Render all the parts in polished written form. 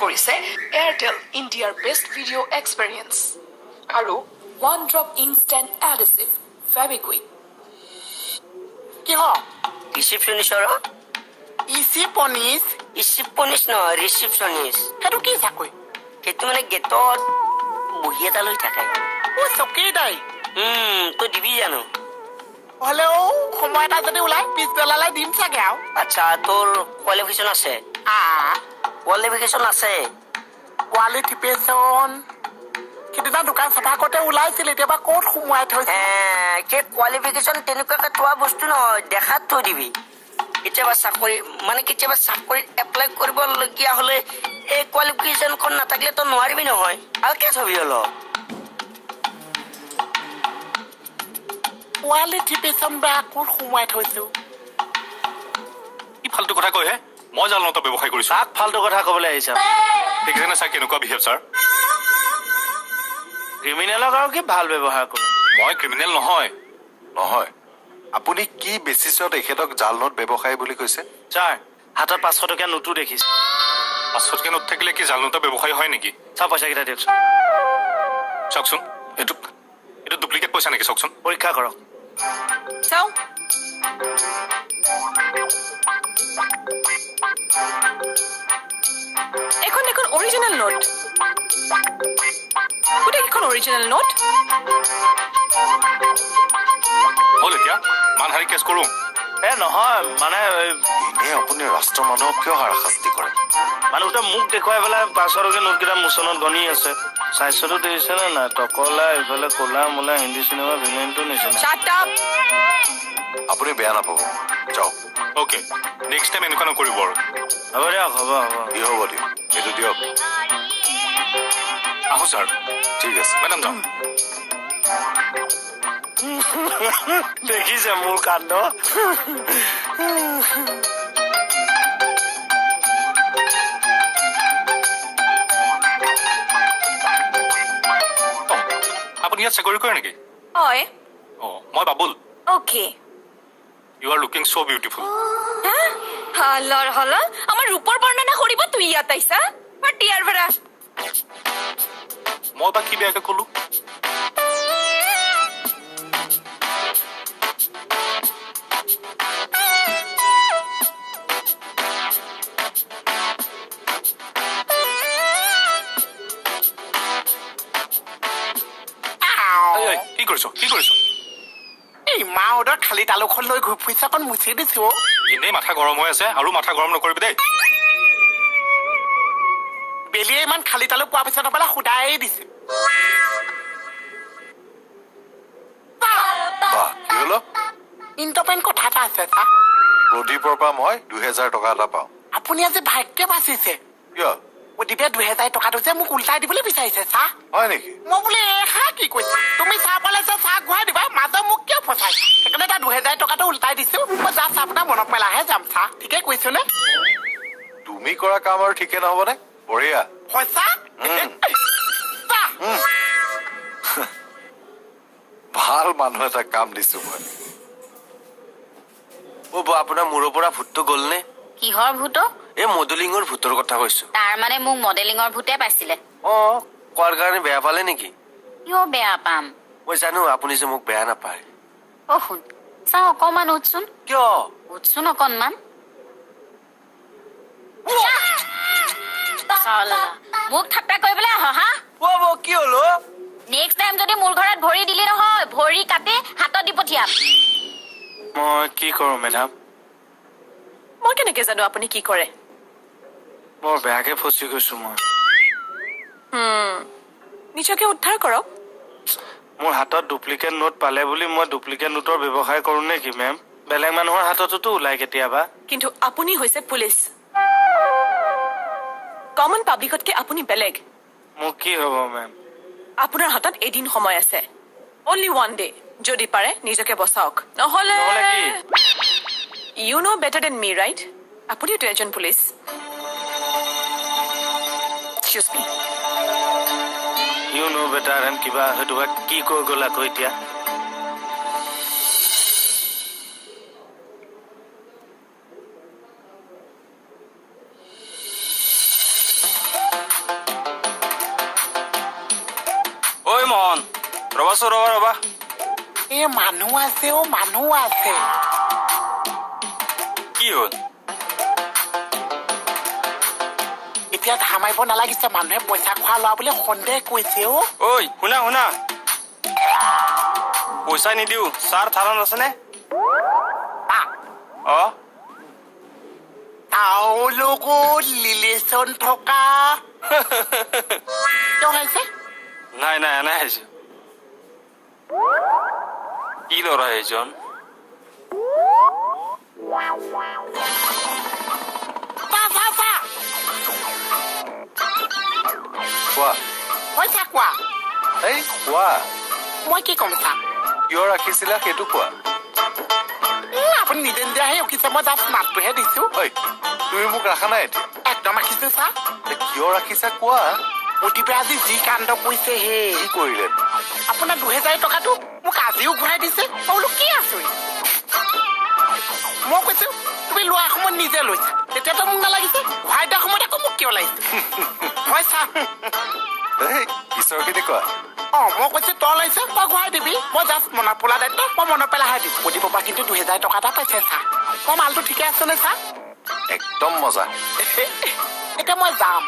কৰিছে এয়াৰটেল ইণ্ডিয়াৰ best video' experience আৰু ওৱান ড্ৰপ ইনষ্টেণ্ট এডহেচিভ ফেভিকুইক। কিহ? ৰিচিপশ্যনিষ্টৰ। ইচি পনিছ? ৰিচিপশ্যনিষ্ট নহয়, ৰিচিপশ্যনিষ্ট। সেইটো কি চাকৰি? সেইটো মানে গেটত বহী এটা লৈ থাকে। অ, চকীদাৰী। তই দিবি জানো? হ'লেও সময় এটা যদি ওলাই পিছবেলালৈ দিম চাগে আৰু। আচ্ছা, তোৰ কোৱালিফিকেশ্যন আছে? আ? কোৱালিফিকেশ্যন আছে? কোৱালিফিকেশ্যন সিদিনা দোকান চাফা কৰোঁতে ওলাইছিল, এতিয়া বা ক'ত সোমোৱাই থৈছে। সেই কোৱালিফিকেশ্যন তেনেকুৱাকে থোৱা বস্তু নহয়, দেখাত থৈ দিবি। কেতিয়াবা চাকৰি, মানে কেতিয়াবা চাকৰিত এপ্লাই কৰিবলগীয়া হ'লে এই কোৱালিফিকেশ্যনখন নাথাকিলে তই নোৱাৰিবি নহয়। ভালকে থবি অলপ। কোৱালিফিকেশ্যন বা ক'ত সোমোৱাই থৈছো। কি ফাল্টু কথা কয় হে? মই জাল নোটৰ ব্যৱসায় কৰিছো? কাক ফাল্টু কথা ক'বলৈ আহিছা? দেখিছেনে ছাৰ, কেনেকুৱা বিহেভ ছাৰ? ক্ৰিমিনেলক আৰু কি ভাল ব্যৱহাৰ কৰোঁ? মই ক্ৰিমিনেল নহয়। নহয়, আপুনি কি বেচিছত এখেতক জাল নোট ব্যৱসায়ী বুলি কৈছে? ছাৰ, হাতত 500 টকীয়া নোটো দেখিছে। 500 টকীয়া নোট থাকিলে কি জাল নোটৰ ব্যৱসায়ী হয় নেকি? ছাৰ, পইচাকেইটা দিয়কচোন। চাওকচোন, এইটো ডুপ্লিকেট পইচা নেকি চাওকচোন। পৰীক্ষা কৰক। চাওঁ। এখন দেখোন অৰিজিনেল নোট। গোটেইকেইখন অৰিজিনেল নোট। হ'ল, এতিয়া মানহানি কেছ কৰোঁ? এ নহয়, মানে এনেই আপুনি ৰাষ্ট্ৰৰ মানুহক কিয় হাৰাশাস্তি কৰে? মানুহটোৱে মোক দেখুৱাই পেলাই 500 টকীয়া নোটকেইটা মোচনত গণি আছে। স্বাস্থ্যটো দেখিছে নে নাই? টকলা, ইফালে ক'লা মোলা, হিন্দী চিনেমা ভিলেইনটো নিচিনা। Shut up! আপুনি বেয়া নাপাব, যাওক। অ'কে, নেক্সট টাইম এনেকুৱা নকৰিব আৰু। হ'ব দিয়ক, হ'ব হ'ব। কি হ'ব দিয়ক? এইটো দিয়ক। আহোঁ ছাৰ। ঠিক আছে। মেডাম, যাওঁ। দেখিছে মোৰ কাণ্ড? অঁ, আপুনি ইয়াত চাকৰি কৰে নেকি? হয়। অঁ, মই Babul. Okay. You are looking so beautiful. হালৰ হল, আমাৰ ৰূপৰ বৰ্ণনা কৰিব তুই ইয়াত আহিছা? টিয়াৰ ভাড়া। মই বা কি বেয়াকে ক'লো? এই, এই, কি কৰিছ, কি কৰিছ? এই মা ৰ'দত খালী তালুখন লৈ ঘূৰি ফুৰিছে, অকণ মুচি দিছো অ'। এনেই মাথা গৰম হৈ আছে, আৰু মাথা গৰম নকৰিবি দেই। বেলিয়ে ইমান খালী তালু পোৱাৰ পিছত হ'বলা সুদায়ে দিছে। বাহ, কি হলো? ইণ্টাৰপেণ্ট কথা এটা আছে চা। প্ৰদীপৰ পৰা মই 2000 টকা এটা পাওঁ। আপুনি আজি ভাগ্য বাচিছে। কিয়? প্ৰদীপে 2000 টকাটো যে মোক উল্টাই দিবলৈ বিচাৰিছে চা। হয় নেকি? মই বোলে এষাৰ কি কৈছে, তুমি চাহ পালে যে চাহ ঘূৰাই দিবা, মাজত মোক কিয় ফচাইছা? সেইকাৰণে তাৰ 2000 টকাটো উল্টাই দিছো। মই জাষ্ট আপোনাৰ মনত পেলাইহে যাম চা। ঠিকে কৈছো নে? তুমি কৰা কাম আৰু ঠিকে নহ'বনে? বঢ়িয়া। সঁচা? চা। ভাল মানুহ এটা কাম দিছো মই। অ' বৌ, আপোনাৰ মূৰৰ পৰা ভূতটো গ'লনে? কিহৰ ভূত? এই মডেলিঙৰ ভূতৰ কথা কৈছো। তাৰ মানে মোক মডেলিঙৰ ভূতে পাইছিলে? অ, কোৱাৰ কাৰণে বেয়া পালে নেকি? কিয় বেয়া পাম? মই জানো আপুনি যে মোক বেয়া নাপায়। অ শুন, চাওঁ অকণমান উঠচোন। কিয়? উঠচোন অকণমান। চালা, মোক ঠাট্টা কৰিবলৈ আহ হা? অ' বৌ, কি হ'ল অ'? নেক্সট টাইম যদি মোৰ ঘৰত ভৰি দিলি নহয়, ভৰি কাটি হাতত দি পঠিয়াম। মই কি কৰোঁ মেডাম? মই কেনেকে জানো আপুনি কি কৰে? বৰ বেয়াকে ফচি গৈছো মই। নিজকে উদ্ধাৰ কৰক। মোৰ হাতত ডুপ্লিকেট নোট পালে বুলি মই ডুপ্লিকেট নোটৰ ব্যৱসায় কৰোঁ নেকি মেম? বেলেগ মানুহৰ হাততোতো ওলাই কেতিয়াবা। কিন্তু আপুনি হৈছে পুলিচ। কমন পাব্লিকতকে আপুনি বেলেগ। মোৰ কি হ'ব মেম? আপোনাৰ হাতত এদিন সময় আছে, অনলি ওৱান ডে। যদি পাৰে নিজকে বচাওক, নহ'লে নহ'লে কি? You know better than me, right? আপুনিওতো এজন police. Excuse me. You know better than কিবা, সেইটো বা কি কৈ গ'ল আকৌ এতিয়া? ৰ'বাচোন, ৰ'বা ৰ'বা। এই মানুহ আছে অ, মানুহ আছে। কি হ'ল? এতিয়া ধাৰ মাৰিব নালাগিছে, মানুহে পইচা খোৱা লোৱা বুলি সন্দেহ কৰিছে অ। ঐ শুনা শুনা, পইচা নিদিওঁ। ছাৰ থানাত আছেনে? অ, তাওলোকত ৰিলেশ্যন থকা কিয় আহিছে? নাই নাই, এনে আহিছো। কি ল'ৰা এইজন? কোৱা। পইচা কোৱা। এই কোৱা। মই কি ক'ম ছাৰ? কিয় ৰাখিছিলা সেইটো কোৱা। আপুনি নিজে নিজে আহি ৰখিছে, মই জাষ্ট মাতটোহে দিছো। ঐ, তুমি মোক ৰাখা নাই এতিয়া? একদম ৰাখিছো ছাৰ। কিয় ৰাখিছা কোৱা। অতিপে আজি যি কাণ্ড কৰিছে। হে, কি কৰিলে? আপোনাৰ 2000 টকাটো মোক আজিও ঘূৰাই দিছে। মই বোলো কি আচৰিত। মই কৈছো তুমি লোৱা সময়ত নিজে লৈছা, তেতিয়াতো মোক নালাগিছে, ঘূৰাই দিয়া সময়ত আকৌ মোক কিয় লাগিছে? হয় ছাৰ। পিছৰখিনি কোৱা। অ, মই কৈছো তই লৈছ, তই ঘূৰাই দিবি, মই জাষ্ট মনত পেলা দায়িত্ব, মই মনত পেলাইহে দিছো। সুধিব পৰা কিন্তু 2000 টকা এটা পাইছে ছাৰ। মই মালটো ঠিকে আছে নে ছাৰ? একদম মজা। এতিয়া মই যাম।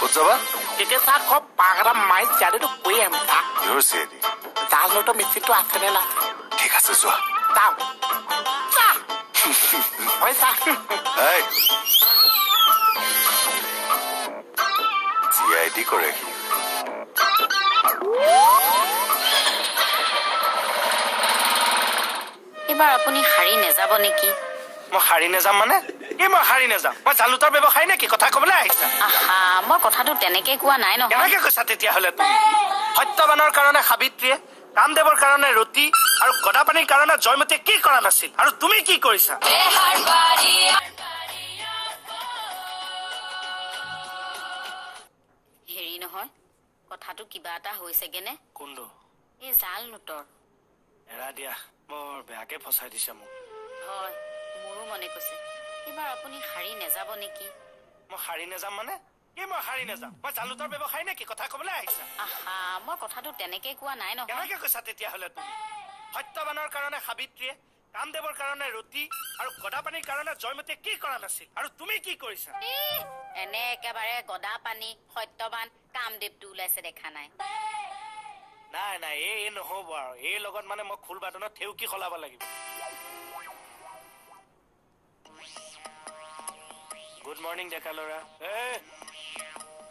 ক'ত যাবা? তেতিয়া ছাৰ ঘৰ পাক এটা মাৰি চিয়াদিটো কৰি আহিম ছাৰ। কিহৰ চিয়াদি? জাল নোটৰ মেচিনটো আছেনে নাছে? ঠিক আছে, যোৱা। যাম। হয় ছাৰ। চি I D কৰে সি। এইবাৰ আপুনি সাৰি নেযাব নেকি? মই সাৰি নেযাম মানে? কি মই সাৰি নেযাম? মই জালুতৰ ব্যৱসায়ী নেকি? কথা ক'বলৈ আহিছা? আহা, মই কথাটো তেনেকে কোৱা নাই নহয়। কেনেকে কৈছা তেতিয়াহ'লে তুমি? সত্যবানৰ কাৰণে সাবিত্ৰীয়ে, কামদেৱৰ কাৰণে ৰুটি আৰু গদাপানীৰ কাৰণে জয়মতীয়ে কি কৰা নাছিল, আৰু তুমি কি কৰিছা? হেৰি নহয়, কথাটো কিবা এটা হৈছেগে নে? কোনটো? এই জাল নোটৰ। এৰা দিয়া, বৰ বেয়াকে ফচাই দিছে মোক। হয়, মোৰো মনে কৈছে। এইবাৰ আপুনি সাৰি নেযাব নেকি? মই সাৰি নেযাম মানে? কি মই সাৰি নেযাম? মই জালুতৰ ব্যৱসায়ী নেকি? কথা ক'বলৈ আহিছা? আহা, মই কথাটো তেনেকে কোৱা নাই নহয়। কেনেকে কৈছা তেতিয়াহ'লে তুমি? সত্যবানৰ কাৰণে সাবিত্ৰীয়ে, কামদেৱৰ কাৰণে ৰুটি আৰু গদাপানীৰ কাৰণে জয়মতীয়ে কি কৰা নাছিল, আৰু তুমি কি কৰিছা? এনে একেবাৰে গদাপানী, সত্যবান, কামদেৱটো ওলাইছে দেখা নাই? নাই নাই, এই নহ'ব আৰু। এই লগত মানে মই খোল বাদনত থেউকি সলাব লাগিব। গুড মৰ্ণিং ডেকা ল'ৰা। এ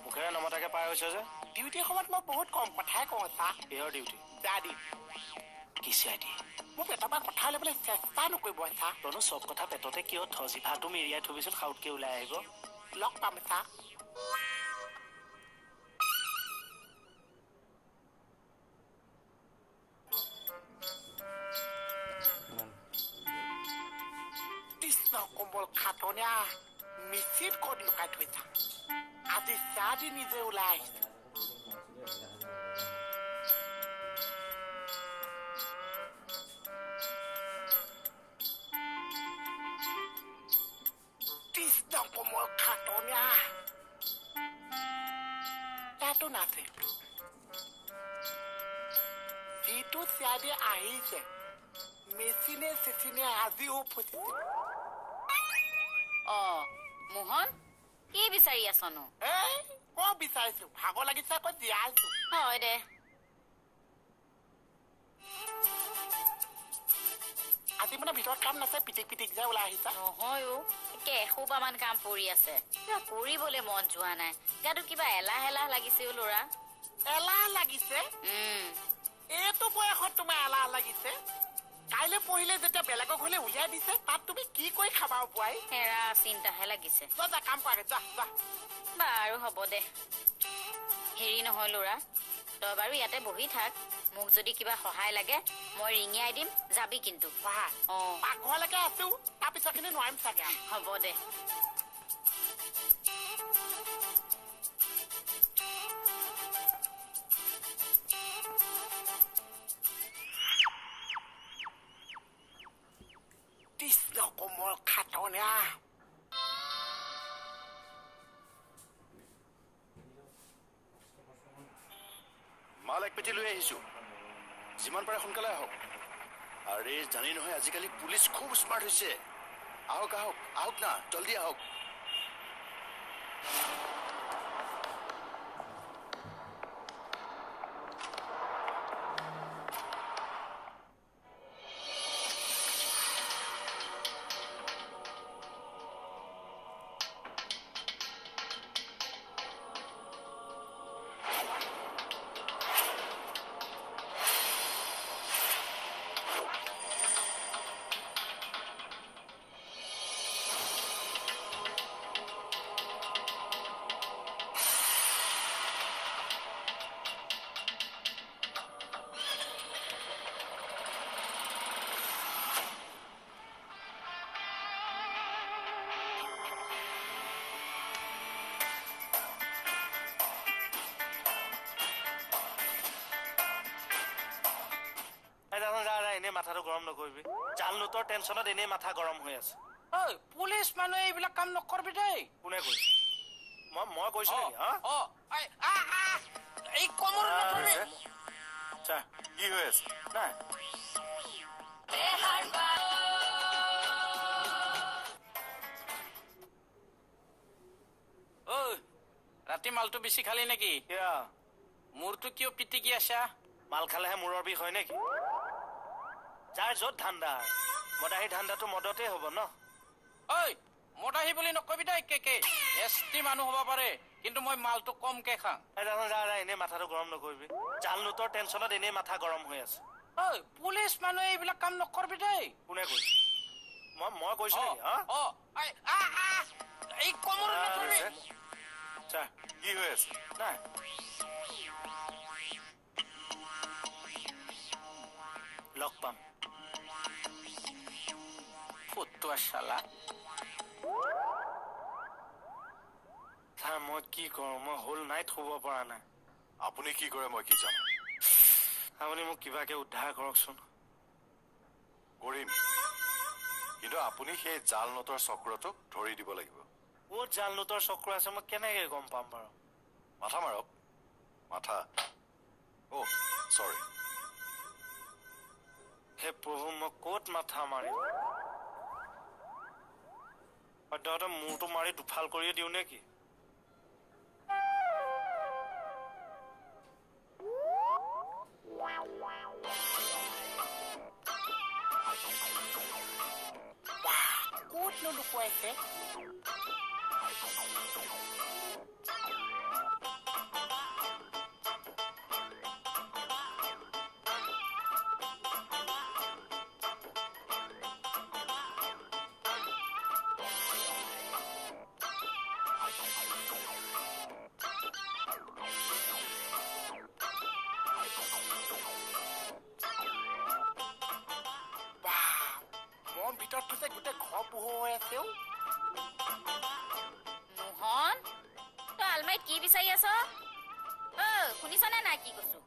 মুখেৰে নমতাকে পাৰ হৈছে যে। ডিউটিৰ সময়ত মই বহুত কম কথাই কওঁ ছাৰ। কিহৰ ডিউটি? দাদি। কি চি I D? মোক পেটৰ পৰা কথা উলিয়াবলৈ চেষ্টা নকৰিব ছাৰ। তনো চব কথা পেটতে কিয় থ? জিভাটো মেৰিয়াই থবিচোন, সাউতকে ওলাই আহিব। লগ পাম ছাৰ। কৃষ্ণ কম্বল খাটনীয়া মিচিত ক'ত লুকাই থৈছা? আজি চাহ দি নিজে ওলাই আহিছে। কৃষ্ণ কমল খাটনীয়া, ইয়াতো নাছে। যিটো চিয়াদি আহিছে, মেচিনে চেচিনে আজিও ফচিছে। অ মোহন, কি বিচাৰি আছনো? এই ক বিচাৰিছো, ভাগৰ লাগিছে আকৌ জীয়াইছো। হয় দে। আজি মানে ভিতৰত কাম নাছে, পিটিক পিটিক যে ওলাই আহিছা? নহয় অ, একে এসোপামান কাম পৰি আছে, কিবা কৰিবলৈ মন যোৱা নাই। গাটো কিবা এলাহ এলাহ লাগিছে অ ল'ৰা। এলাহ লাগিছে? এইটো বয়সত তোমাৰ এলাহ লাগিছে? কাইলৈ পঢ়িলে যেতিয়া বেলেগক হলে উলিয়াই দিছে, তাত তুমি কি কৰি খাবা বোৱাই? হেৰা, চিন্তাহে লাগিছে। যা যা, কাম কৰাগে, যা যা। বাৰু হ'ব দে। হেৰি নহয় ল'ৰা, তই বাৰু ইয়াতে বহি থাক, মোক যদি কিবা সহায় লাগে মই ৰিঙিয়াই দিম, যাবি কিন্তু। সহায়? অ, পাকঘৰলৈকে আছো, তাৰ পিছৰখিনি নোৱাৰিম চাগে। হ'ব দে। কৃষ্ণ কোমল খাটনীয়া। মাল এক পেটি লৈ আহিছো। যিমান পাৰে সোনকালে আহক। আৰে জানি নহয়, আজিকালি পুলিচ খুব স্মাৰ্ট হৈছে। আহক আহক আহক না, জলদি আহক। এনেই মাথাটো গৰম নকৰিবি, জাল নোটৰ টেনচনত এনেই মাথা গৰম হৈ আছে। ঐ পুলিচ মানুহে এইবিলাক কাম নকৰবি দেই। কোনে কৈছে? মই কৈছো নেকি? কি হৈ আছে? নাই। ঐ ৰাতি মালটো বেছি খালি নেকি? মূৰটো কিয় পিটিকি আছা? মাল খালেহে মূৰৰ বিষ হয় নেকি? যাৰ য'ত ধান্দা, মদাহী ধান্দাটো মদতে হ'ব ন? ঐ মদাহী বুলি নকবি দেই, কে এছ টি মানুহ হ'ব পাৰে, কিন্তু মই মালটো কমকে খাওঁ। এনেই মাথাটো গৰম নকৰিবি, জাল নোটৰ টেনচনত এনেই মাথা গৰম হৈ আছে। ঐ পুলিচ মানুহে এইবিলাক কাম নকৰবি দেই। কোনে কৈছে? মই কৈছো নেকি? কি হৈ আছে? নাই। লগ পাম। ফটুৱা শালা। ছাৰ মই কি কৰোঁ, মই হোল নাইট শুব পৰা নাই। আপুনি কি কৰে মই কি জানো? আপুনি মোক কিবাকে উদ্ধাৰ কৰকচোন। কৰিম, কিন্তু আপুনি সেই জাল নোটৰ চক্ৰটোক ধৰি দিব লাগিব। ক'ত জাল নোটৰ চক্ৰ আছে মই কেনেকে গম পাম বাৰু? মাথা মাৰক, মাথা। অ' চৰি। হে প্ৰভু, মই ক'ত মাথা মাৰিম? সদ্যহতে মূৰটো মাৰি দুফাল কৰিয়ে দিওঁ নেকি? ক'তনো লুকুৱাইছে? ভিতৰত থৈছে, গোটেই ঘৰ পোহৰ হৈ আছে। মোহন, তই আলমাৰীত কি বিচাৰি আছ? অ শুনিছনে নাই কি কৈছো?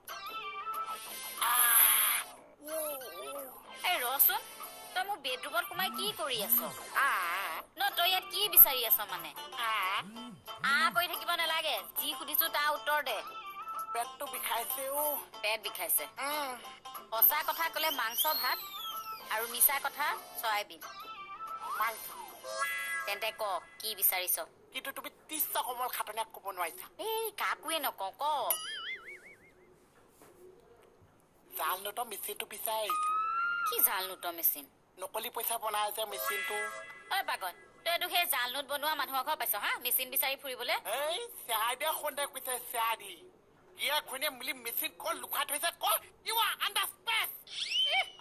এই ৰচোন, তই মোৰ বেডৰুমত সোমাই কি কৰি আছ? ন তই ইয়াত কি বিচাৰি আছ মানে? আ কৰি থাকিব নালাগে, যি সুধিছো তাৰ উত্তৰ দে। পেটটো বিষাইছে। অ পেট বিষাইছে? সঁচা কথা কলে মাংস ভাত আৰু মিছা কথা চয়াবিন। তেন্তে ক কি বিচাৰিছ? কিন্তু তুমি 30 কমল খাটনিয়াক ক'ব নোৱাৰিছা। এই কাকোৱে নকওঁ, ক। জাল নোটৰ মেচিনটো বিচাৰিছো। কি জাল নোটৰ মেচিন? নকলি পইচা বনাই যে মেচিনটো। ঐ পাগল, তই এইটো সেই জাল নোট বনোৱা মানুহৰ ঘৰ পাইছ? হা, মেচিন বিচাৰি ফুৰিবলে? এই চেয়াই দিয়া সন্দেহ কৈছে, চেয়াই দি ইয়াৰ ঘৈণীয়ে মিলি মেচিন ক'ত লুকুৱাই থৈছে ক। You are under space.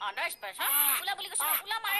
Under space? হা, ওলা বুলি কৈছো, ওলা মাৰে,